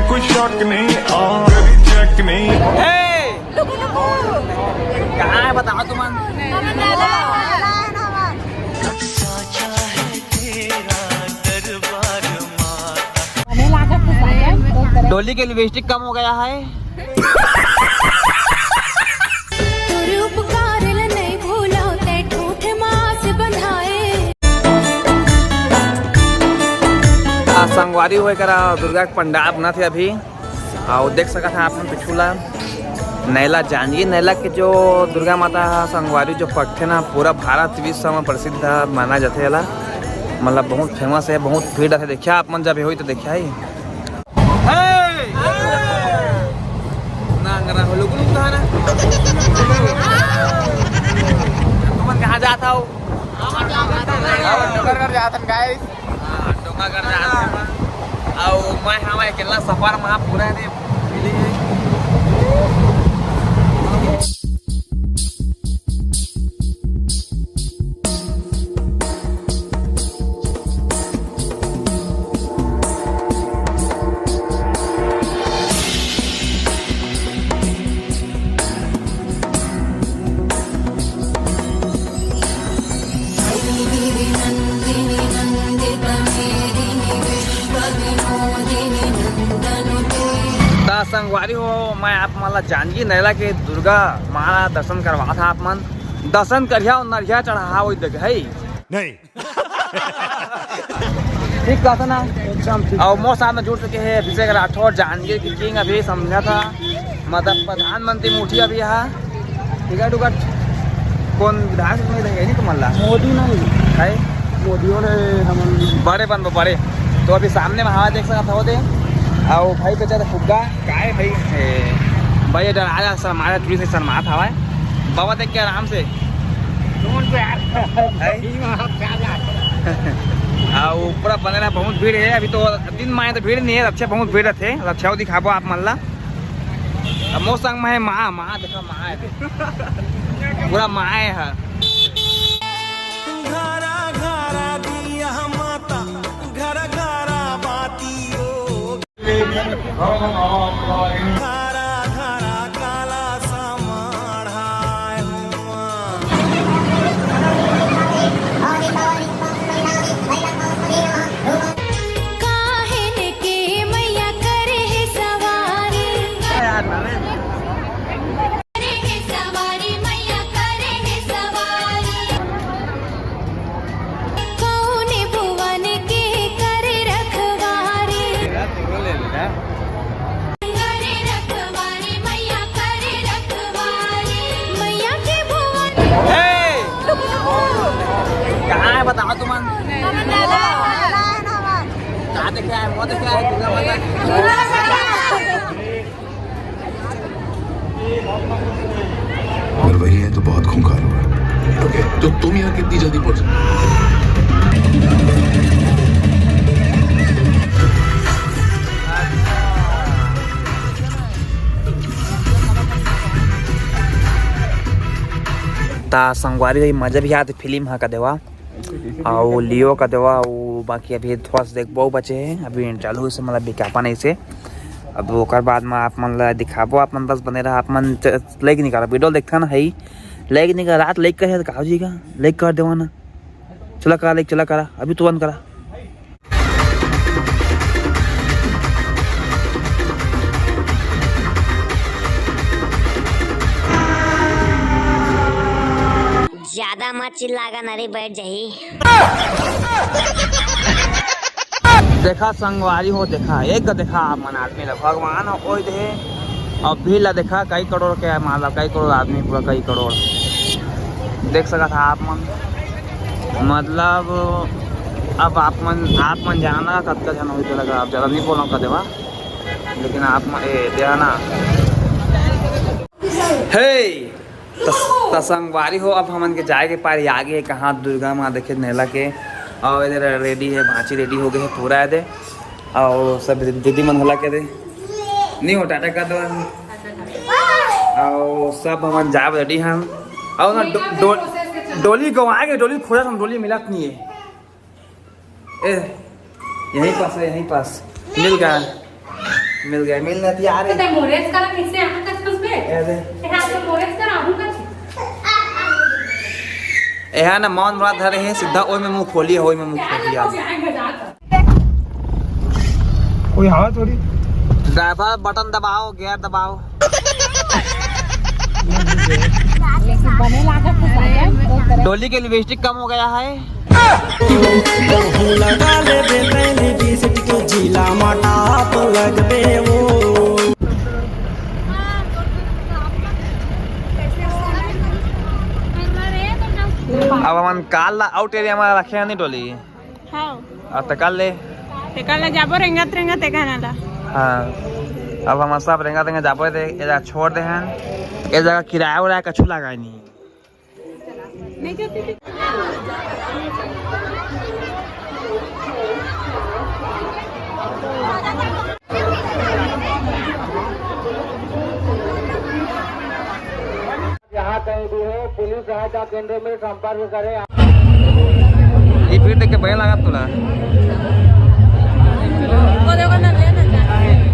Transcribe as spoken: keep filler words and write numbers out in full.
कोई शक नहीं, और चेक नहीं। कहाँ है बताओ तुम? डोली के लिपस्टिक कम हो गया है। तोर उपकार ल नइ भूलव, तै ठूठ मास बंधाए। आ, संगवारी हो, एकरा दुर्गा के पंडाल बनत हे अभी। अउ देख सकत हा आप मन पीछू ला, नैला जांजगीर नैला के जो दुर्गा माता हा संगवारी जो पकथे ना, पूरा भारत विश्व में प्रसिद्ध माना जाथे एला। मतलब बहुत फेमस हे, बहुत भीड़ रथे। देखिया आप मन जब होही तो देखिया ही। हे! नांगरा हो लोगन उतारा। तुमन कहाँ जात हव? डोंगरगढ़ जात हन, guys। हाँ, डोंगरगढ़ जात हन। अउ मैं हवं अकेला सफर में, पूरा ने मिली है। त संगवारी हो, मैं आप मन ला जांजगीर नैला के दुर्गा माँ ला दर्शन करवात हा। आप मन दर्शन करिहा अउ नरिया चढ़ाहा, ओही जगह है। नहीं। ठीक कहत हा ना? एकदम ठीक। अउ मोर साथ में जुड़ चुके हैं अभिषेक राठौर, जांजगीर के किंग, अभी समझा था, मतलब प्रधानमंत्री मोदी अभी यहाँ। टिकट उकट कौन विधायक में देंगे नहीं तुम्हारा? मोदी नहीं। है? मोदियों ने हम बड़े बन बड़े। तो अभी सामने में हवा देख सकत हो दे। अउ भाई बेचारा फुग्गा, काय भाई? ए, भाई ये डरा रहा, शर्मा रहा, थोड़ी सी शर्मात हवा है। बाबा देख के आराम से। है? अउ पूरा बने रहा, बहुत भीड़ है। अभी तो दिन माहे तो भीड़ नहीं है, अच्छा बहुत भीड़ रहते। अच्छा दिखाबो आप मन ला। अब मोर संग में है माँ, माँ देखा, माँ है। पूरा माँ है। घरा घरा दिया माता, घरा घरा बाती हो। घरा घरा काला समाढ़ाए हुआ। काहे ने के मैया करे हे सवारी। करे हे सवारी, मैया करे हे सवारी। कौने भुवन के करे रखवारी। करे रखवारी, मैया करे रखवारी। मैया के भुवन। हे! कहाँ है बताओ तुमन? कहाँ देखे आए? वो देखे आए, दुर्गा माता। अगर वही है तो बहुत खूंखार होगा। ओके, तो तुम यहाँ कितनी जल्दी पहुंच सकते हो? ता संगवारी, मजा भी आते फिल्म हा का देवा। अउ लियो का देवा, अउ बाकी अभी थोड़ा सा देखबो बचे हे, अभी चालू से मतलब विज्ञापन ऐसे। अब ओकर बाद में आप मन ला दिखाबो, आप मन बस बने रहा, आप मन च-, लाइक निकाला, वीडियो देखता ना है, लाइक निकाला, रात लाइक करे तो का हो जाएगा, लाइक कर देवा ना, चला करा लाइक, चला करा, अभी तुरंत करा। ज्यादा मत चिल्लागा ना रे, बैठ जाही। देखा संगवारी हो, देखा एक देखा आप मन आदमी ला, भगवान हो कोई दे। अब भीड़ ला देखा, कई करोड़ के है, मान लो कई करोड़ आदमी, पूरा कई करोड़ देख सकत हा आप मन। मतलब अब आप मन, आप मन जाना कतका झन होई तो लगा, आप ज्यादा नहीं बोलो कर देवा, लेकिन आप मन ए, ध्यान हे। त, त संगवारी हो, अब हमन के जाए के पारी आगे हे, कहाँ दुर्गा माँ देखे नेला के, अउ इधर रेडी हे, भांची रेडी हो गए हे पूरा एदे, अउ सब दीदी मन होला के दे, नहीं हो टाटा कर दो, अउ सब हमन जाए रेडी हन, अउ ना डो, डो, डोली गवा के डोली खोजत हन, डोली मिलत नहीं है। ए, यहीं पास है, यहीं पास। मिल गया। मिल गया, मिल ना यार। तो मोरेस का कैसे यहाँ तक घुस गए? अरे। यहाँ तो मोरेस का राहु का। यहाँ ना मौन मुराद धरे है, सीधा ओई में मुंह खोली है, ओई में मुंह खोली है। कोई हवा थोड़ी। ड्राइवर बटन दबाओ, गियर दबाओ। बने लागत है साजन, तो तरह डोली के लिपस्टिक कम हो गया है। लगा ले बेटे लिपस्टिक के जिला मटाप लगबे वो। अब हमन कार ला आउट एरिया में रखे हैं नहीं डोली। हाँ। अब तक ले। ते कल जाबो रेंगत रेंगत एक घंटा ला। हाँ। अब हम सब रेंगत रेंगत जाबो दे, ये जगह छोड़ दे हैं। ये जगह किराया उराया कछु लगा नहीं। नहीं जाती थी। जहाँ कहीं भी हो, पुलिस सहायता केंद्र में संपर्क करें। ये भीड़ देख के भय लगा तुला। वो देखो ना, ले ना।